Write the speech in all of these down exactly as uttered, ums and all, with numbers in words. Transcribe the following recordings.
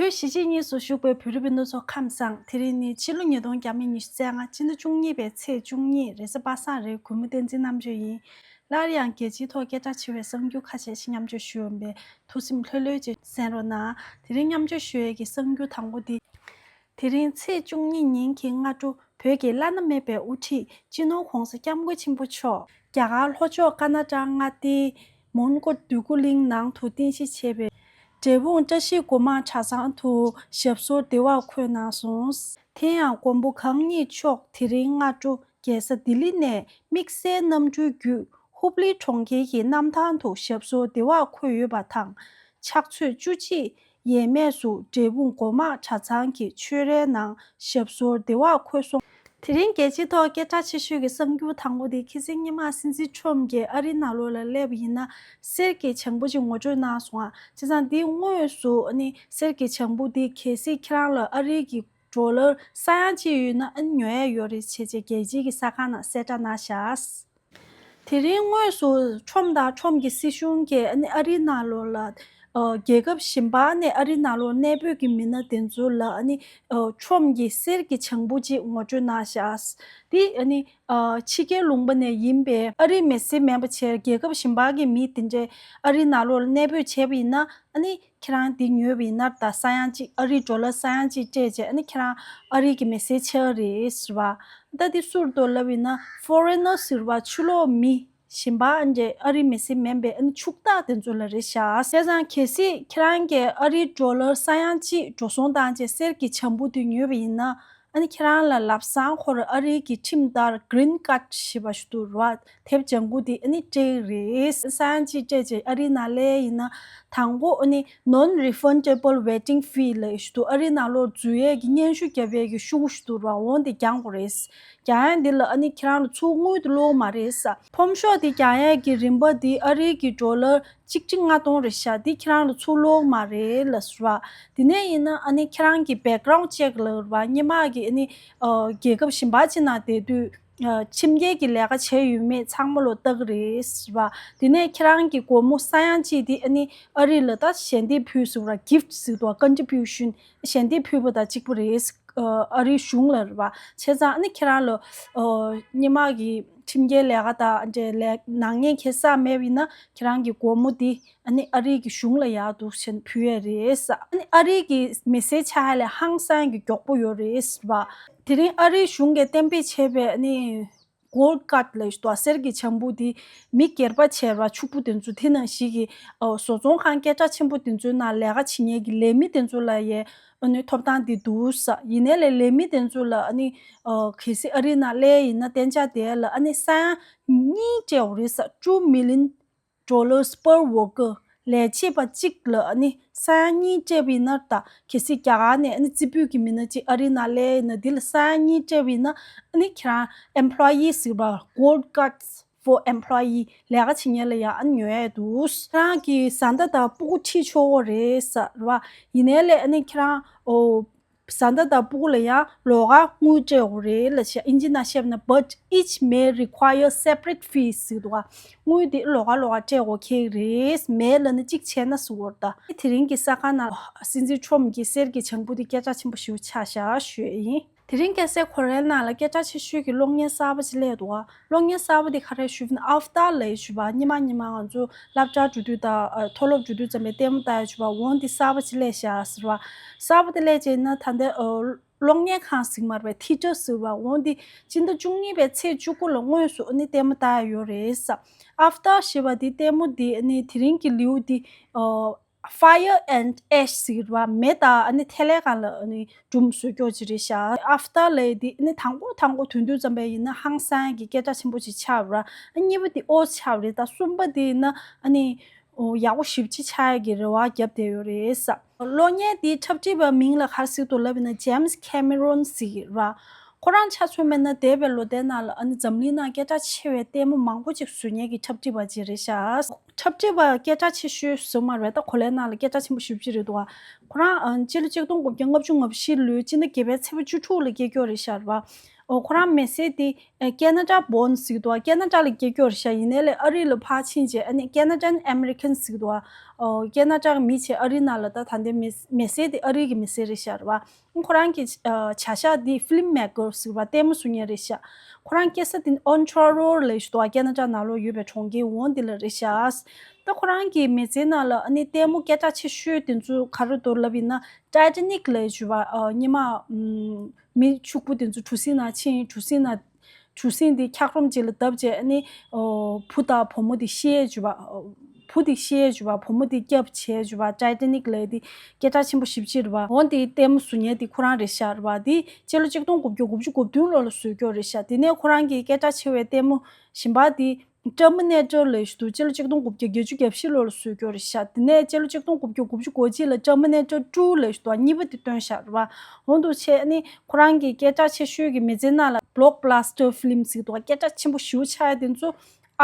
བོད་གཞིས་བྱེས་གཉིས་སུ་བཞུགས་པའི་བོད་རིགས་སྤུན་ཟླ་ཚོ་ཁམས་བཟང་། དེ་རིང་ནི་ཕྱི་ལོ་ཉིས་སྟོང་ཉི་ཤུ་རྩ་ལྔ་སྤྱི་ཟླ་བཅུ་གཉིས་པའི་ཚེས་བཅུ་གཉིས་རེས་གཟའ་པ་སངས་རེད། གུས་མོ་བསྟན་འཛིན་རྣམ་དཔྱོད་ཡིན། སླར་ཡང་རྒྱལ་སྤྱིའི་ཐོག་སྐད་གྲགས་ཆེ་བའི་གསར་འགྱུར་ཁ་ཤས་ཤིག་མཉམ་སྤྱོད་ཞུ་འོང་པས། ཐུགས་སེམས་ལྷོད་ལྷོད་ཅིག་གསན་རོགས་གནང་། དེ་རིང་མཉམ་སྤྱོད་ཞུ་ཡས་ཀྱི་གསར་འགྱུར་དང་པོ་འདི། དེ་རིང་ཚེས་བཅུ་གཉིས་ཉིན་གྱི་སྔ་དྲོ་བོད་ཀྱི་བླ་ན་མེད་པའི་དབུ་ཁྲིད་སྤྱི་ནོར་༧གོང་ས་༧སྐྱབས་མགོན་ཆེན་པོ་མཆོག་རྒྱ་གར་ལྷོ་ཕྱོགས་ཀར་ན་ཊ་ཀ་མངའ་སྡེའི་མོན་གྷོ་འདོད་རྒུ་གླིང་ནང་དུ་རྟེན་གཞི་བྱས་པའི་འབྲས་སྤུངས་བཀྲ་ཤིས་སྒོ་མང་གྲྭ་ཚང་དུ་ཞབས་སོར་བདེ་བར་འཁོད་གནང་སོང་། དེ་ཡང་མགོན་པོ་གང་ཉིད་མཆོག་དེ་རིང་སྔ་དྲོ་རྒྱལ་ས་ལྡི་ལི་ནས་དམིགས་བསལ་གནམ་གྲུའི་བརྒྱུད་ཧུབ་ལི་གྲོང་ཁྱེར་གྱི་གནམ་ཐང་དུ་ཞབས་སོར་བདེ་བར་འཁོད་ཡོད་པ་དང་། ཕྱག་ཚོད་བཅུ་གཅིག་ཡས་མས་སུ་འབྲས་སྤུངས་སྒོ་མང་གྲྭ་ཚང་གི་ཆོས་རའི་ནང་ཞབས་སོར་བདེ་བར་འཁོད་སོང་། དེ་རིང་རྒྱལ་སྤྱིའི་ཐོག་སྐད་གྲགས་ཆེ་ཤོས་ཀྱི་གསར་འགྱུར་དང་པོ་དེ་ཁ་སང་སྔོན་མ་སྲིད་འཛིན་ཁྲོམ་གྱིས་ཨ་རིའི་ནང་ལོགས་ལ་སླེབས་པ་ཡིན་ན་གསེར་གྱི་བྱང་བུ་ཅིག་ངོ་སྤྲོད་གནང་སོང་ང་། བྱས་ཙང་འདིའི་དངོས་སུ་ཨ་ནི་གསེར་གྱི་བྱང་བུ་འདི་གལ་སྲིད་ཁྱེད་རང་ལ་ཨ་རིའི་གི་ཌོ་ལར་ས་ཡ་གཅིག་ཡོད་ན་ཨ་ནི་ཉོ་ཡས་ཡོད་རེད་བྱས་བྱས་རྒྱལ་སྤྱིའི་གི་གསར་ཁང་ནང་གསལ་བསྒྲགས་གནང་བཞག་དེ་རིང་དངོས་སུ་ཁྲོམ་དང་ཁྲོམ་གྱི་སྲིད་གཞུང་གིས་ཨ་ནི་ཨ་རིའི་ནང་ལོགས་ལ་ཨ་རྒྱལ་ཁབ་གཞན་པ་ནས་ཨ་རིའི་ནང་ལོགས་གནས་སྤོས་ཀྱི་མི་སྣ་དེ་ཚོ་ལ་ཨ་ནི་ཨ་ཁྲོམ་གྱི་གསེར་གྱི་བྱང་བུ་ཅིག་ངོ་སྤྲོད་གནང་བཞག་དེ་ཨ་ནི་ཨ་ཕྱི་རྒྱལ་ལུང་པ་ནས་ཡིན་པའི་ཨ་རིའི་མི་སེར་མིན་པ་བྱས་རྒྱལ་ཁབ་གཞན་པ་གི་མི་དེ་འདྲས་ཨ་རིའི་ནང་ལོགས་ལ་གནས་སྤོས་བྱས་པ་ཡིན་ན་ཨ་ནི་ཁྱེད་རང་འདི་ཉོས་པ་ཡིན་ན་ད་ས་ཡ་གཅིག་ཨ་རིའི་ཌོ་ལར་ས་ཡ་གཅིག་སྤྲད་བྱས་ཨ་ནི་ཁྱེད་རང་ཨ་རིའི་གི་མི་སེར་ཆགས་རེད་ཟེར་བ། ད་འདི་སུར་དོ་ལབ་ཡིན་ན་ཕོ་རེན་ནར་ཟེར་བ་ཕྱི་ལོགས་མི་གཞན་པ་ཨ་འདྲས་ཨ་རིའི་མི་སེར་མིན་པའི་ཨ་ནི་ཕྱུག་བདག་དེ་ཚོ་ལ་རེད་ཤག་བྱས་ཙང་གལ་སྲིད་ཁྱེད་རང་གིས་ཨ་རིའི་ཌོ་ལར་ས་ཡ་གཅིག་འགྲོ་སོང་བཏང་བྱས་གསེར་གྱི་བྱང་བུ་དེ་ཉོས་པ་ཡིན་ན་ཨ་ནི་ཁྱེད་རང་ལ་ལམ་སང་ཁོ་རང་ཨ་རིའི་གི་ཁྲིམས་ལྟར་གྷི་རིན་ཁཌ་ཞེས་པ་ཞིག་འདུག་ར། དེབ་ལྗང་གུ་དེ་ཨ་ནི་སྤྲད་རེད། ས་ཡ་གཅིག་སྤྲད་བྱས་ཨ་རིའི་ནང་སླེབས་ཡིན་ན་དང་པོ་ཨ་ནི་non-refundable waiting fee ལབ་ཞིག་འདུག་ཨ་རིའི་ནང་ལོགས་འཛུལ་ཡས་ཀྱི་སྙན་ཞུ་རྒྱབ་ཡས་ཀྱི་ཤོག་གུ་ཞིག་འདུག་ར། འོ་འདི་རྒྱག་དགོས་རེད། རྒྱག་ཡས་འདི་ལ་ཨ་ནི་ཁྱེད་རང་ལ་ཚུར་དངུལ་དེ་སློག་མ་རེད་ས། ཕོམ་ཤོག་དེ་རྒྱག་ཡས་ཀྱི་རིན་པ་དེ་ཨ་རིའི་གི་ཌོ་ལར་གཅིག་ཁྲི་ལྔ་སྟོང་རེད་ཤག་འདི་ཁྱེད་རང་ལ་ཚུར་སློག་མ་རེད་ལབ་སོང་ར། དེ་ནས་ཡིན་ན་ཨ་ནི་ཁྱེད་རང་གི་background check ལབ་ར། སྔོན་མ་གི་ཨ་ནི་ཨ་རྒྱལ་ཁབ་གཞན་པ་ཅིག་ནང་བསྡད་དུས། ཨ་ཁྲིམས་འགལ་གྱི་ལས་ཀ་བྱས་ཡོད་མེད་ཚང་མ་ལོ་བལྟ་གི་རེད་ཟེར་བ། དེ་ནས་ཁྱེད་རང་གི་སྒོར་མོ་ས་ཡ་གཅིག་དེ་ཨ་ནི་ཨ་རི་ལ་ད་ཞལ་འདེབས་ཕུལ་ཟེར་བ་gift ཟེར་དུས་contribution ཞལ་འདེབས་ཕུལ་བ་དང་གཅིག་པ་རེད། ཨ་ཨ་རིའི་གཞུང་ལ་རེད་བ། བྱས་ཙང་ཨ་ནི་ཁྱེད་རང་ལ་ཨ་སྔོན་མ་གི་ཁྲིམས་འགལ་ལས་ཀ་དང་འདྲའི་ལས་ནག་ཉེས་ཁྱད་བསགས་མེད་པ་ཡིན་ན་ཁྱེད་རང་གི་སྒོར་མོ་དེ་ཨ་ནི་ཨ་རི་གི་གཞུང་ལ་ཡར་འདུག་བྱས་ནས་ཕུལ་ཡས་རེད་ཟེར། ཨ་ནི་ཨ་རི་གི་མི་སེར་ཆགས་ཡ་ལ་ཧང་སང་གི་མགྱོགས་པོ་ཡོད་རེད་ཟེར་བ། དེ་རིང་ཨ་རིའི་གཞུང་གིས་གཏན་འབེབས་བྱས་པའི་ཨ་ནི་gold card ལབ་ཞིག་འདུག་གསེར་གྱི་བྱང་བུ་འདི་མི་སྒེར་པ་བྱས་པ་ཕྱུག་པོ་དེ་ཚོ་དེ་ནང་བཞིན་གྱི་ཨོ་བཟོ་ཚོང་ཁང་སྐད་གྲགས་ཆེན་པོ་དེ་ཚོའི་ནང་ལས་ཀ་བྱེད་མཁན་གྱི་ལས་མི་དེ་ཚོ་ལ་ཡང་ཨ་ནི་ཐོབ་ཐང་འདི་འདུག་ས། ཡིན་ནའི་ལས་ལས་མི་དེ་ཚོ་ལ་ཨ་ནི་ཨོ་གལ་སྲིད་ཨ་རིའི་ནང་སླེབས་ཡིན་ན་གཏན་འཇགས་བསྡད་ཡ་ལ་ཨ་ནི་ས་ཡ་གཉིས་སྤྲད་དགོས་རེད་ས། two million dollars per worker ལས་བྱེད་པ་གཅིག་ལ་ཨ་ནི་ས་ཡ་གཉིས་སྤྲད་པ་ཡིན་ན། ད་གལ་སྲིད་རྒྱ་གར་ནས་ཨ་ནི་རྩེ་ཕུད་ཀྱི་མི་སྣ་གཅིག་ཨ་རིའི་ནང་སླེབས་ཡིན་ན་འདི་ལ་ས་ཡ་གཉིས་སྤྲད་པ་ཡིན་ན་ཨ་ནི་ཁྱེད་རང་employee ཟེར་བ་gold cards for employee ལས་ཀ་བྱེད་མཁན་ལ་ཡང་ཨ་ནི་ཉོ་ཡ་འདུག་ཁྱེད་རང་གི་བཟའ་ཟླ་དང་སྤུ་གུ་ཁྲིད་ཆོག་གི་རེད་ས་རེད་བ། ཡིན་ནའི་ལས་ཨ་ནི་ཁྱེད་རང་ཨོ་བཟའ་ཟླ་དང་སྤུ་གུ་ལ་ཡང་ལོགས་ཀ་དངུལ་སྤྲད་དགོས་རེད་ལབ་བྱས། ཨིན་ཇི་ནང་བཤད་པ་ན་but each may require separate fees ཟེར་འདུག་ག་དངུལ་དེ་ལོགས་ཀ་ལོགས་ཀ་སྤྲད་དགོས་ཁེལ་རེད། may ལབ་ན་གཅིག་བྱས་ན་ཟེར་བ་རེད་ད། དེ་རིང་གི་གསར་ཁང་ནང་སྲིད་འཛིན་ཁྲོམ་གྱི་གསེར་གྱི་བྱང་བུ་དེ་སྐད་གྲགས་ཆེན་པོ་ཞིག་ཆགས་བཞག་ཞུ་ཡས་ཡིན། དེ་རིང་ཁ་སང་གོ་རིའི་ནང་ལ་སྐད་གྲགས་ཆེ་ཤོས་ཀྱི་གློག་བརྙན་གསར་པ་ཅིག་སླེབས་འདུག་ག་གློག་བརྙན་གསར་པ་དེ་ག་རེ་ཞུ་ན་ཨབ་ཏར་ལབ་ཡས་ཞུ་བ། སྔོན་མ་སྔོན་མ་ང་ཚོ་སློབ་གྲྭ་འགྲོ་དུས་དང་ཨ་མཐོ་སློབ་འགྲོ་དུས་ཙམ་པའི་ལྟད་མོ་ལྟ་ཡས་ཞུ་བ། འོ་འདི་གསར་པ་ཅིག་སླེབས་ཤག་ཟེར་བ། གསར་པ་དེ་སླེབས་རྗེས་ན་ད་ལྟ་ཨ་གློག་བརྙན་ཁང་ཟེར་མ་རེད་པས། ཐི་ཡེ་ཊར་ཟེར་བ། འོ་འདི་སྤྱི་ཟླ་བཅུ་གཉིས་པའི་ཚེས་བཅུ་དགུ་ལ་དངོས་སུ་ཨ་ནི་ལྟད་མོ་ལྟ་ཡས་ཡོད་རེད་ས། ཨབ་ཏར་ཞེས་པ་འདི་ལྟད་མོ་འདི་ཨ་ནི་དེ་རིང་གི་ལེའུ་འདི་ཨ། Fire and Ash ཟེར་བ། མེ་དང་ཨ་ནི་ཐལ་བའི་སྒང་ལ་ཨ་ནི་སྒྲུང་བཟོ་རྒྱུ་ཅིག་རེད་ཤག་ཨབ་ཏར་ལབ་ཡས་འདི་ཨ་ནི་དང་པོ་དང་པོ་ཐོན་དུས་ཙམ་པ་ཡིན་ན་ཧང་སང་གི་སྐད་གྲགས་ཆེན་པོ་ཅིག་ཆགས་པ་ར། ཨ་གཉིས་པ་འདི་ཨོ་ཆགས་པ་རེད། ད་གསུམ་པ་འདི་ཡིན་ན་ཨ་ནི་ཨོ་ཡག་པོ་ཞེ་པོ་ཅིག་ཆགས་ཡས་ཀྱི་རེ་བ་བརྒྱབ་བསྡད་ཡོད་རེད་ས། གློག་བརྙན་འདིའི་འཁྲབ་ཁྲིད་པ་མིང་ལ་ག་རེ་ཟེར་འདུག་ལབ་ཡིན་ན་James Cameron ཟེར་གྱི་ར། ཁོ་རང་ཆ་མཚོན་པ་ཡིན་ན་འདས་པའི་ལོ་ཟླའི་ནང་ལ་ཨ་ནི་འཛམ་གླིང་ནང་སྐད་གྲགས་ཆེ་བའི་ལྟད་མོ་མང་པོ་ཅིག་བཟོ་མཁན་གྱི་འཁྲབ་ཁྲིད་པ་ཅིག་རེད་ཤག་འཁྲབ་ཁྲིད་པ་སྐད་གྲགས་ཆེ་ཤོས་ཟེར་མ་རེད། ད་གོ་ལའི་ནང་ལ་སྐད་གྲགས་ཆེན་པོ་ཞེ་པོ་ཅིག་རེད་འདུག་ག་ཁོ་རང་ཨ་ནི་སྤྱི་ལོ་ཆིག་སྟོང་དགུ་བརྒྱ་ལྔ་བཅུ་ང་བཞི་ལོའི་སྤྱི་ཟླ་བརྒྱད་པའི་ཚེས་པ་བཅུ་དྲུག་ལ་སྐྱེས་རྒྱུ་རེད་ཤག་ར། ཨོ། ཁོ་རང་མི་སེར་དེ་ཨ་ཀེ་ན་ཌ་བོན་ཟེར་གྱི་འདུག་བ། ཀེ་ན་ཌ་ལ་སྐྱེས་རྒྱུ་རེད་ཤག། ཡིན་ནའི་ལས་ཨ་རི་ལ་ཕར་ཕྱིན་བྱས་ཨ་ནི་ཀེ་ན་ཌན་ཨ་མེ་རི་ཀན་ཟེར་གྱི་འདུག་བ། ཨོ། ཀེ་ན་ཌ་གི་མི་བྱས་ཨ་རི་ནང་ལ་ད་ད་ལྟའི་མི་མི་སེར་དེ་ཨ་རི་གི་མི་སེར་རེད་ཤག་རེད་བ། ཁོ་རང་གི་ཨ་བྱ་གཞག་འདི་ཕི་ལིམ་མེ་ཀར་ཟེར་བ་ལྟད་མོ་བཟོ་མཁན་རེད་ཤག། ཁོ་རང་སྐྱེས་ས་དེ་ཨོན་ཊ་རི་ཡོ་ལབ་ཡག་འདུག་བ། ཀེ་ན་ཌ་ནང་ལོགས་ཡོད་པའི་གྲོང་ཁྱེར་འོ་འདི་ལ་རེད་ཤག། ད་ཁོ་རང་གི་མི་ཚེའི་ནང་ལ་ཨ་ནི་ལྟད་མོ་སྐད་གྲགས་ཆེ་ཤོས་དེ་ཚོ་ག་རེ་འདུག་ལབ་ཡིན་ན། ཊའི་ཊ་ནིག་ལབ་ཡག་འདུག་བ། ཨ་སྔོན་མ་ཨམ་མི་ཕྱུག་པོ་དེ་ཚོ་གྲུ་གཟིངས་ནང་ཕྱིན། གྲུ་གཟིངས་ནང་གྲུ་གཟིངས་དེ་འཁྱགས་རོམ་ཅིག་ལ་བརྡབས་བྱས་ཨ་ནི་ཨོ་བུ་དང་བུ་མོ་དེ་ཤི་ཡག་འདུག་བ། བུ་དེ་ཤི་ཡག་འདུག་བ། བུ་མོ་དེ་སྐྱབས་བྱས་འདུག་བ། ཊའི་ཊ་ནིག་ལབ་ཡག་དེ་སྐད་གྲགས་ཆེན་པོ་ཞེ་པོ་ཅིག་རེད་བ། འོ་དེ་ལྟད་མོ་བཟོ་མཁན་དེ་ཁོ་རང་རེད་ཤག་རེད་བ། དེ་སྤྱི་ལོ་ཆིག་སྟོང་དགུ་བརྒྱ་དགུ་བཅུ་གོ་བདུན་ལོ་ལ་བཟོས་རྒྱུ་རེད་ཤག། དེ་ནས་ཁོ་རང་གི་སྐད་གྲགས་ཆེ་བའི་ལྟད་མོ་གཞན་པ་དེ་ཊར་མི་ནེ་ཊར་ལབ་ཡག་འདུག། སྤྱི་ལོ་ཆིག་སྟོང་དགུ་བརྒྱ་བརྒྱད་ཅུ་གྱ་བཞི་ལོ་ལ་བཟོས་རྒྱུ་རེད་ཤག། དེ་ནས་སྤྱི་ལོ་ཆིག་སྟོང་དགུ་བརྒྱ་དགུ་བཅུ་གོ་གཅིག་ལ་ཊར་མི་ནེ་ཊར་ཊུ་ལབ་ཡག་འདུག། གཉིས་པ་དེ་བཏོན་ཤག་རེད་བ། འོ་འདུག་བྱས་ཨ་ནི་ཁོ་རང་གི་སྐད་གྲགས་ཆེ་ཤོས་ཀྱི་མི་ཚེའི་ནང་ལ་བྷི་ལོག་བྷ་ལ་སི་ཊར་ཕི་ལིམ་ཟེར་གྱི་འདུག་བ། སྐད་གྲགས་ཆེན་པོ་ཞེ་པོ་ཆགས་ཡག་དེ་ཚོ།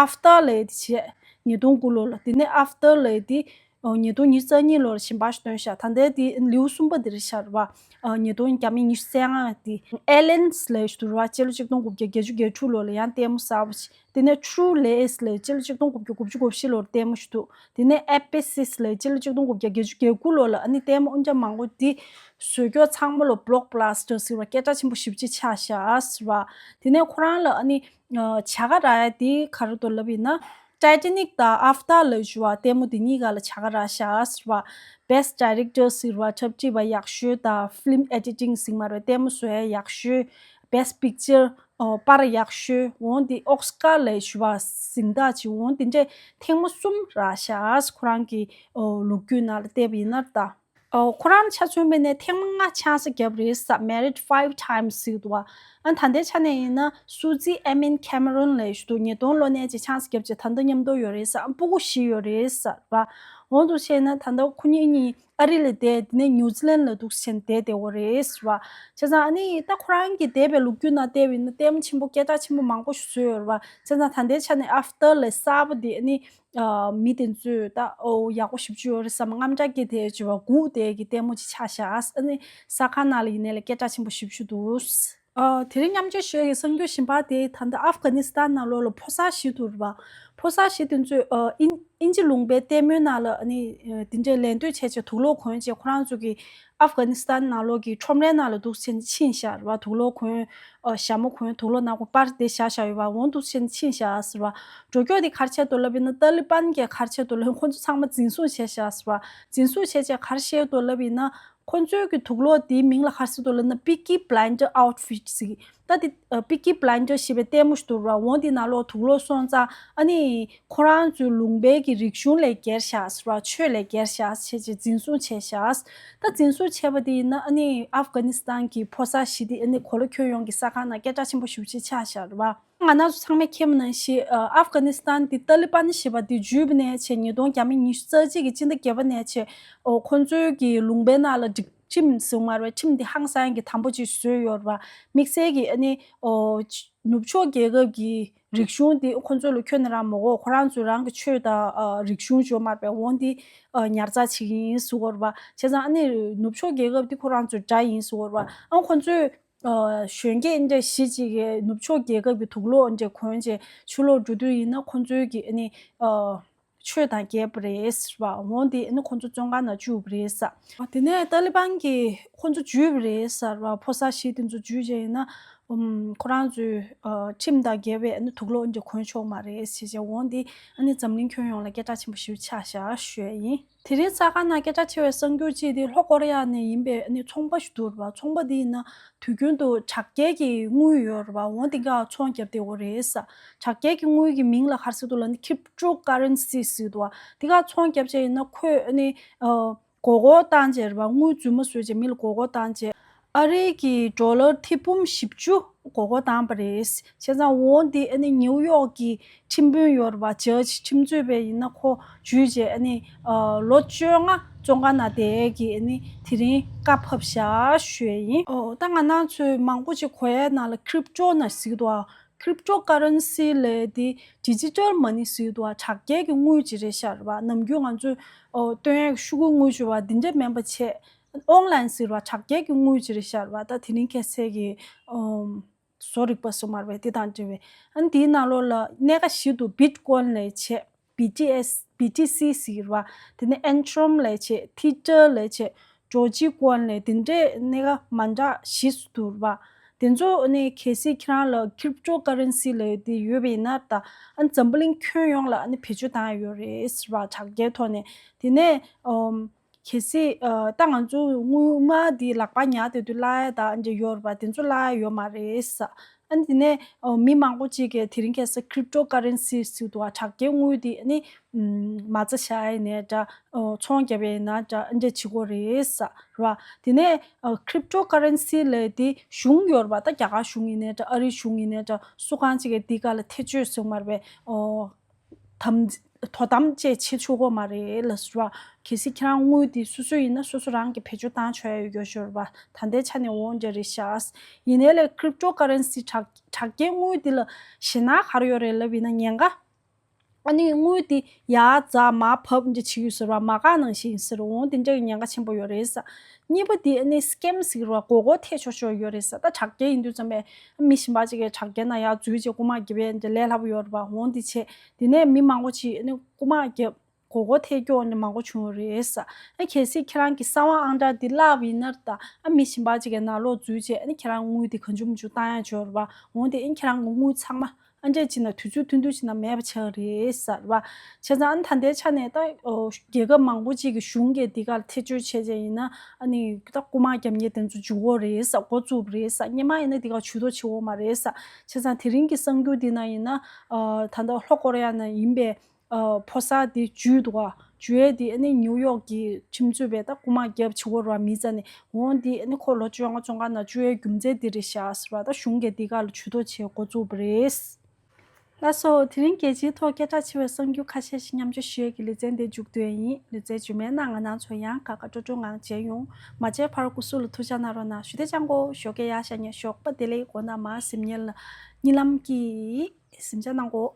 ཨབ་ཏར་ལབ་ཡག་དེ་བྱས། ཉིས་སྟོང་དགུ་ལོ་ལ། དེ་ནས་ཨབ་ཏར་ལབ་ཡག་དེ་ཨོ་ཉིས་སྟོང་ཉི་ཤུ་རྩ་གཉིས་ལོ་ལ་གཞན་པ་ཞིག་བཏོན་ཤག། ད་ལྟའི་དེ་ལེའུ་གསུམ་པ་དེ་རེད་ཤག་རེད་བ། ཨ་ཉིས་སྟོང་ཉི་ཤུ་རྩ་ལྔ་དེ། ཨེ་ལེན་ལབ་ཡག་ཞིག་འདུག་རེད་བ། སྤྱི་ལོ་ཆིག་སྟོང་དགུ་བརྒྱ་བརྒྱད་ཅུ་གྱ་དྲུག་ལོ་ལ་ཡང་ལྟད་མོ་གསར་པ་ཞིག། དེ་ནས་ཊུ་ལེ་ལབ་ཡག་སྤྱི་ལོ་ཆིག་སྟོང་དགུ་བརྒྱ་དགུ་བཅུ་གོ་བཞི་ལོར་ལྟད་མོ་ཞིག་འདུག། དེ་ནས་ཨེ་པི་སིས་ལབ་ཡག་སྤྱི་ལོ་ཆིག་སྟོང་དགུ་བརྒྱ་བརྒྱད་ཅུ་གྱ་དགུ་ལོ་ལ། ཨ་ནི་ལྟད་མོ་ཨོན་ཅག་མང་པོ་འདི་བཟོས་རྒྱུ་ཚང་མ་ལ་བྷི་ལོག་བྷ་ལ་སི་ཊར་ཟེར་བ་སྐད་གྲགས་ཆེན་པོ་ཞེ་པོ་ཅིག་ཆགས་ཤག་ཟེར་བ། དེ་ནས་ཁོ་རང་ལ་ཨ་ནི་ཨ་བྱ་དགའ་རག་ཡག་དེ་ག་རེ་འདུག་ལབ་ཡིན་ན། ཊའི་ཊ་ནིག་དང་ཨབ་ཏར་ལབ་ཡག་འདུག་བ། ལྟད་མོ་དེ་གཉིས་ཀ་ལ་བྱ་དགའ་རག་ཤག་ཟེར་བ། Best Director ཟེར་བ། འཁྲབ་ཁྲིད་པ་ཡག་ཤོས་དང་ཕི་ལིམ་ཨེ་ཌི་ཊིང་ཟེར་གྱི་མ་རེད། ལྟད་མོ་བཟོ་ཡག་ཡག་ཤོས། Best Picture ཨོ་པར་ཡག་ཤོས། འོ་དེ་ཨོ་སི་ཀར་ལབ་ཡག་འདུག་བ། གཟེངས་རྟགས་ཅིག། འོ་དེ་འདྲས་ཐེངས་མ་གསུམ་རག་ཤག། ཁོ་རང་གི་ཨོ་ལོ་རྒྱུས་ནང་ལ་བལྟས་པ་ཡིན་ན་ད། ཨོ་ཁོ་རང་ཆ་མཚོན་པ་ཡིན་ན་ཐེངས་མ་ལྔ་ཆང་ས་བརྒྱབ་རེད་ས། Married five times ཟེར་གྱི་འདུག་བ། ཨ་ད་ལྟའི་ཆ་ནས་ཡིན་ན་སུ་ཛི་ཨེ་མིན་ཁེ་མ་རོན་ལབ་ཡག་འདུག། ཉིས་སྟོང་ལོ་ནས་ཅིག་ཆང་ས་བརྒྱབ་བྱས་ད་ལྟ་མཉམ་དུ་ཡོད་རེད་ས། ཨ་སྤུ་གུ་བཞི་ཡོད་རེད་ས་བ། འོ་འདུག་བྱས་ན་ད་ལྟ་ཁོ་གཉིས་གཉིས་ཨ་རི་ལ་བསྡད། དེ་ནས་ཉུ་ཛི་ལན་ལ་འདུག་བྱས་ནས་བསྡད་བསྡད་ཡོད་རེད་ས་བ། བྱས་ཙང་ཨ་ནི་ད་ཁོ་རང་གི་འདས་པའི་ལོ་རྒྱུས་ནང་བལྟས་པ་ཡིན་ན་ལྟད་མོ་ཆེན་པོ་སྐད་གྲགས་ཆེན་པོ་མང་པོ་ཞིག་བཟོས་ཡོད་རེད་བ། བྱས་ཙང་ད་ལྟའི་ཆ་ནས་ཨབ་ཏར་ལབ་ཡག་གསར་པ་དེ་ཨ་ནི། ཨ་མི་དེ་ཚོས་ད་ཨོ་ཡག་པོ་ཞེ་པོ་ཅིག་ཡོད་རེད་བསམ། དངངས་སྐྲག་སྐྱེས་བསྡད་ཡག་འདུག་བ། སྒུག་བསྡད་ཡག་གི་ལྟད་མོ་ཅིག་ཆགས་ཤག། ཨ་ནི་ས་ཁང་ནང་ལ་ཡིན་ནའི་ལས་སྐད་གྲགས་ཆེན་པོ་ཞེ་པོ་ཅིག་འདུག། ཨ་དེ་རིང་མཉམ་སྤྱོད་ཞུ་ཡག་གི་གསར་འགྱུར་གཞན་པ་དེ་ད་ལྟ་ཨབ་གྷ་ནི་སི་ཐན་ནང་ལོགས་ལ་ཕོ་གསར་བཞི་འདུག་རེད་བ། ཕོ་གསར་བཞི་དེ་ཚོས་ཨ་དབྱིན་དབྱིན་ཇི་ལུང་པའི་ལྟད་མོའི་ནང་ལ་ཨ་ནི་ཨ་དེ་འདྲའི་ལད་ཟློས་བྱས་བྱས་དུག་ལོག་གོན་བྱས། ཁོ་རང་ཚོ་གི་ཨབ་གྷ་ནི་སི་ཐན་ནང་ལོགས་ཀྱི་ཁྲོམ་རའི་ནང་ལ་འདུག་བྱས་ནས་ཕྱིན་ཤག་རེད་བ། དུག་ལོག་གོན། ཨ་ཞྭ་མོ་གོན། དུག་ལོག་ནག་པོ་སྤར་བསྡད་བཞག་བཞག་ཡོད་པ། འོ་འདུག་བྱས་ནས་ཕྱིན་ཤག་ཟེར་བ། འགྲོ་སྐྱོད་དེ་ག་རེ་བྱས་འདུག་ལབ་ཡིན་ན། ཏཱ་ལི་པན་གྱིས་ག་རེ་བྱས་འདུག་ལབ་ཡིན་ན། ཁོ་ཚོ་ཚང་མ་འཛིན་བཟུང་བྱས་ཤག་ཟེར་བ། འཛིན་བཟུང་བྱས་བྱས་ག་རེ་བཤད་འདུག་ལབ་ཡིན་ན། ཁོ་ཚོའི་གི་དུག་ལོག་དེའི་མིང་ལ་ག་རེ་ཟེར་འདུག་ལབ་ན། Peaky Blinder outfit ཟེར་གི། ད་དེ་ཨ་Peaky Blinder ཞེས་པའི་ལྟད་མོ་ཞིག་འདུག་ར། འོ་དེ་ནང་ལོགས་དུག་ལོག་སོང་ཙང་ཨ་ནི་ཁོ་རང་ཚོའི་ལུང་པའི་གི་རིག་གཞུང་ལས་འགལ་ཤག་ཟེར་བ། ཆོས་ལས་འགལ་ཤག་བྱས་བྱས་འཛིན་བཟུང་བྱས་ཤག། ད་འཛིན་བཟུང་བྱས་པ་དེ་ཡིན་ན་ཨ་ནི་ཨབ་གྷ་ནི་སི་ཐན་གྱི་ཕོ་གསར་བཞི་དེ་ཨ་ནི་གོ་ལ་ཁྱོན་ཡོངས་ཀྱི་གསར་ཁང་ནང་སྐད་གྲགས་ཆེན་པོ་ཞེ་པོ་ཅིག་ཆགས་ཤག་རེད་བ། ང་རང་ཚོ་ཚང་མས་མཁྱེན་པ་ནང་བཞིན་ཨ་ཨབ་གྷ་ནི་སི་ཐན་དེ་ཏཱ་ལི་པན་ཞེས་པ་དེ་འཇུས་པ་ནས་བྱས། ཉིས་སྟོང་ཉི་ཤུ་རྩ་གཅིག་གི་སྤྱི་ཟླ་བརྒྱད་པ་ནས་བྱས། ཨོ་ཁོ་ཚོའི་གི་ལུང་པའི་ནང་ལ་སྒྲིག་ཁྲིམས་ཟེར་མ་རེད། ཁྲིམས་དེ་ཧང་སང་གི་དམ་པོ་ཅིག་བཟོས་ཡོད་རེད་བ། དམིགས་བསལ་གྱི་ཨ་ནི་ཨོ་ནུབ་ཕྱོགས་རྒྱལ་ཁབ་ཀྱི་རིག་གཞུང་དེ་ཁོ་ཚོ་ལ་ཁྱོན་ནས་རག་མ་དགོས། ཁོ་རང་ཚོས་རང་གི་ཆོས་དང་ཨ་རིག་གཞུང་བརྗོད་མ་རེད་པས། འོ་འདི་ཨ་ཉར་ཚགས་བྱེད་ཀྱི་ཡིན་ཟེར་གྱི་ཡོད་རེད་བ། བྱས་ཙང་ཨ་ནི་ནུབ་ཕྱོགས་རྒྱལ་ཁབ་དེ་ཁོ་རང་ཚོའི་དགྲ་ཡིན་ཟེར་གྱི་ཡོད་རེད་བ། ཨ་ཁོ་ཚོས་ཨ་གཞོན་སྐྱེས་འདྲ་བཞི་ཅིག་གིས་ནུབ་ཕྱོགས་རྒྱལ་ཁབ་ཀྱི་དུག་ལོག་འདྲ་གོན་བྱས་ཕྱི་ལོགས་འགྲོ་དུས་ཡིན་ན། ཁོ་ཚོའི་གི་ཨ་ནི་ཨ་ཆོས་དང་འགལ་བ་རེད་ཟེར་བ། འོ་དེ་ཨ་ནི་ཁོ་ཚོ་བཙོན་ཁང་ནང་བཅུག་པ་རེད་ཟེར། དེ་ནས་ཏཱ་ལི་པན་གྱིས་ཁོ་ཚོ་འཇུས་པ་རེད་ཟེར་བ། ཕོ་གསར་བཞི་དེ་ཚོ་འཇུས་བྱས་ཡིན་ན། ཨུམ་ཁོ་རང་ཚོའི་ཨ་ཁྲིམས་དང་འགལ་བའི་ཨ་ནི་དུག་ལོག་འདྲ་གོན་ཆོག་མ་རེད་ཟེར་བྱས། འོ་དེ་ཨ་ནི་འཛམ་གླིང་ཁྱོན་ཡོངས་ལ་སྐད་གྲགས་ཆེན་པོ་ཞེ་པོ་ཆགས་ཤག་ཞུ་ཡ་ཡིན། དེ་རིང་གསར་ཁང་ནང་སྐད་གྲགས་ཆེ་བའི་གསར་འགྱུར་གཅིག་དེ་ལྷོ་ཀོ་རི་ཡ་ནས་ཡིན་པའི་ཨ་ནི་ཚོང་པ་ཞིག་འདུག་རེད་བ། ཚོང་པ་དེ་ཡིན་ན་དུས་རྒྱུན་དུ་དྲག་རྒྱལ་གྱི་དངུལ་ཡོད་རེད་བ། འོ་དེ་ག་ཚོང་བརྒྱབ་བསྡད་ཡོད་རེད་ཟེར། དྲག་རྒྱལ་གྱི་དངུལ་གྱི་མིང་ལ་ག་རེ་ཟེར་འདུག་ལབ་ན། ཁི་རིབ་ཊོ་ཀ་རན་སི་ཟེར་འདུག་བ། དེ་ག་ཚོང་བརྒྱབ་བྱས་ཡིན་ན་ཁོས་ཨ་ནི་ཨ་མགོ་སྐོར་བཏང་བྱས་རེད་བ། དངུལ་རྫུན་མ་བཟོས་བྱས་མི་ལ་མགོ་སྐོར་བཏང་བྱས། ཨ་རིའི་གི་ཌོ་ལར་ཐེར་འབུམ་བཞི་བཅུ་མགོ་སྐོར་བཏང་པ་རེད། བྱས་ཙང་འོ་འདི་ཨ་ནི་ནིའུ་ཡོག་གི་ཁྲིམས་དཔོན་ཡོད་རེད་བ། ཇཇ་ཁྲིམས་རྩོད་པ་ཡིན་ན་ཁོ་འཇུས་བྱས་ཨ་ནི་ཨ་ལོ་བཅོ་ལྔ་བཙོན་ཁང་ནང་བསྡད་ཀྱི་ཨ་ནི་དེ་རིང་བཀའ་ཕབ་ཤག་ཞུ་ཡ་ཡིན། ཨོ་ད་ང་རང་ཚོས་མང་པོ་ཅིག་གོ་ཡའི་ནང་ལ་ཁི་རིབ་ཊོ་ན་ཟེར་གྱི་འདུག་ཨ། ཁི་རིབ་ཊོ་ཀ་རན་སི་ལབ་དེ་ཌི་ཇི་ཊལ་མ་ནི་ཟེར་གྱི་འདུག་ཨ། དྲག་རྒྱལ་གྱི་དངུལ་ཅིག་རེད་ཤག་རེད་བ། ནམ་རྒྱུན་ང་ཚོས་ཨོ་བཏོན་ཡའི་ཤོག་གུའི་དངུལ་ཅིག་ཡོད་པ་འདི་འདྲ་མིན་པ་བྱས། ཨོན་ལན་ཟེར་བ་དྲག་རྒྱལ་གྱི་དངུལ་ཅིག་རེད་ཤག་རེད་བ། ད་དེ་རིང་ཁ་སང་གི་ཨོམ་ བཟོ་རིག་པ་སོགས་མ་རེད་པས། དེ་དང་འབྲེལ་བའི་ཨ་ནི་དེའི་ནང་ལོགས་ལ་གནད་འགག་བཞི་འདུག Bitcoin ལབ་བྱས། BTS BTC ཟེར་བ། དེ་ནས་Ethereum ལབ་བྱས། Tether ལབ་བྱས། Dogecoin ལབ་དེ་འདྲས་གནད་འགག་མ་འདྲ་བཞི་འདུག་ར་བ། དེ་ཚོ་ནི་གལ་སྲིད་ཁྱེད་རང་ལ་Cryptocurrency ལབ་དེ་ཡོད་པ་ཡིན་ན་ད་ཨ་ནི་འཛམ་བུ་གླིང་ཁྱོན་ཡོངས་ལ་ཨ་ནི་བེད་སྤྱོད་བཏང་ཡ་ཡོད་རེད་ཟེར་བ། དྲ་རྒྱའི་ཐོག་ནས། དེ་ནས་ཨམ། གལ་སྲིད་ཨ་ད་ང་ཚོ་དངུལ་སྨར་འདི་ལག་པ་ཉར་བསྡད་དུས་བརླག་ཡ་ད་ཨ་འདྲས་ཡོད་ར་བ། དེ་ཚོ་བརླག་ཡ་ཡོད་མ་རེད་ཟེར། ཨ་ནི་དེ་ནས་ཨ་མི་མང་པོ་ཅིག་གིས་དེ་རིང་ཁ་སང་Cryptocurrency ཟེར་འདུག་བ། དྲ་རྒྱའི་དངུལ་དེ་ཨ་ནི་མ་རྩ་བཞག་ཡ་ཡིན་ནའི་འདྲ། ཨ་ཚོང་རྒྱབ་ཡ་ཡིན་ན་འདྲ། ཨ་འདྲས་བྱེད་དགོས་རེད་ཟེར་ར་བ། དེ་ནས་ཨ་Cryptocurrency ལབ་དེ་གཞུང་ཡོད་ར་བ། ད་རྒྱ་གར་གཞུང་ཡིན་ནའི་འདྲ། ཨ་རིའི་གཞུང་ཡིན་ནའི་འདྲ། སུ་གང་ཅིག་གིས་འདི་ག་ལ་ཐེ་བྱུས་ཟེར་མ་རེད་པས། ཨོ། དམ། དོ་དམ་བཅས་བྱེད་ཆོག་གི་མ་རེད་ལབ་ཟེར་བ། གལ་སྲིད་ཁྱེད་རང་དངུལ་དེ་སོ་སོ་ཡིན་ན་སོ་སོ་རང་གིས་བེད་སྤྱོད་བཏང་ཆོག་ཡ་ཡོད་ཤོར་བ། ད་ལྟའི་ཆ་ནས་འོང་འདྲ་རེད་ཤག་ཡིན་ནའི་ལས་Cryptocurrency དྲ་དྲ་རྒྱའི་དངུལ་དེ་ལ་ཞེད་སྣང་ག་རེ་ཡོད་རེད་ལབ་ཡིན་ན། ཉེན་ཁ། ཨ་ནི་དངུལ་དེ་ཡར་འཛེགས་མར་བབས་འདྲ་བྱེད་ཀྱི་ཡོད་ཟེར་བ། མ་རྐང་ནང་བཞིན་ཡིན་ཟེར། འོང་དེ་འདྲ་གི་ཉེན་ཁ་ཆེན་པོ་ཡོད་རེད་ཟེར། གཉིས་པ་དེ་ཨ་ནི་scam ཟེར་བ། མགོ་སྐོར་ཐེབས་ཆོག་ཆོག་ཡོད་རེད་ཟེར། ད་དྲ་རྒྱ་ཡིན་དུས་ཙམ་པས་མི་གཞན་པ་ཅིག་གིས་དྲ་རྒྱ་ནང་ཡར་འཛུལ་བྱས་རྐུ་མ་རྒྱབ་པའི་འདྲ་ལས་སླ་པོ་ཡོད་རེད་པ། འོང་དེ་བྱས། དེ་ནས་མི་མང་པོ་ཅིག་ཨ་ནི་རྐུ་མ་རྒྱབ། མགོ་སྐོར་ཐེབས་རྒྱུ་འདྲ་མང་པོ་བྱུང་ཡོད་རེད་ཟེར། ཨ་གལ་སྲིད་ཁྱེད་རང་གི་གསང་བ་ཨང་གྲངས་འདི་བརླགས་པ་ཡིན་ན་ད་ཨ་མི་གཞན་པ་ཅིག་གིས་ནང་ལོགས་འཛུལ་བྱས་ཨ་ནི་ཁྱེད་རང་དངུལ་འདི་གང་བྱུང་མང་བྱུང་བཏང་ཡ་ཡོད་རེད་པ། འོང་དེ་ཨ་ནི་ཁྱེད་རང་གི་དངུལ་ཚང་མ་ཨ་འདྲས་བྱས་ན་དུས་ཚོད་ཐུང་ཐུང་བྱས་ན་མེད་པ་ཆགས་རེད་ཟེར་བ། བྱས་ཙང་ཨ་ནི་ད་ལྟའི་ཆ་ནས་ད་ཨོ་རྒྱལ་ཁབ་མང་པོ་ཅིག་གི་གཞུང་གིས་འདི་གར་ཐེ་བྱུས་བྱས་བྱས་ཡིན་ན་ཨ་ནི་ད་རྐུ་མ་རྒྱབ་མཁན་དེ་ཚོ་འཇུ་གི་རེད་ཟེར། འགོ་བཙུགས་པ་རེད་ཟེར། སྔོན་མ་ཡིན་ན་འདི་གར་ཇུས་གཏོགས་བྱེད་ཀྱི་ཡོད་མ་རེད་ཟེར། བྱས་ཙང་དེ་རིང་གི་གསར་འགྱུར་འདི་ནང་ཡིན་ན་ཨ་ད་ལྟ་ལྷོ་ཀོ་རི་ཡ་ནང་ཡིན་པའི་ཨ་ཕོ་གསར་དེ་འཇུས་འདུག་ག་འཇུ་ཡས་དེ་ཨ་ནི་ནིའུ་ཡོག་གི་ཁྲིམས་རྩོད་པས་ད་རྐུ་མ་རྒྱབ་བྱེད་ཀྱི་ཡོད་རེད་པ། མི་རྩ་ནས། འོང་དེ་ཨ་ནི་ཁོ་ལོ་བཅོ་ལྔ་བཅོ་ལྔ་ནང་བཅུག་ཡས་རྒྱུ་མཚན་དེ་རེད་ཤག་ཟེར་བ། ད་གཞུང་གིས་འདི་ག་ལ་ཇུས་གཏོགས་བྱེད་འགོ་བཙུགས་པ་རེད། ལགས་སོ། དེ་རིང་རྒྱལ་སྤྱིའི་ཐོག་སྐད་གྲགས་ཆེ་བའི་གསར་འགྱུར་ཁ་ཤས་ཤིག་མཉམ་སྤྱོད་ཞུ་ཡས་ཀྱི་ལེ་ཚན་དེ་མཇུག་བསྡུ་ཡས་ཡིན། ལེ་ཚན་རྗེས་མའི་ནང་ང་རང་ཚོ་ཡང་ཁ་ཁ་སྤྲོ་སྤྲོ་ངང་མཇལ་ཡོང་། མ་མཇལ་བར་སྐུ་གཟུགས་ལ་ཐུགས་ཅག་གནང་རོགས་གནང་། ཞུ་བདེ་ཅང་གོ། ཞོགས་ཀས་ཡར་ཤར་ཉིན་ཞོགས་པ་བདེ་ལེགས། མགོ་ན་མར་གཟིམ་ཉལ་ལ་གཉིད་ལམ་གྱིས་གཟིམ་ཅག་གནང་གོ།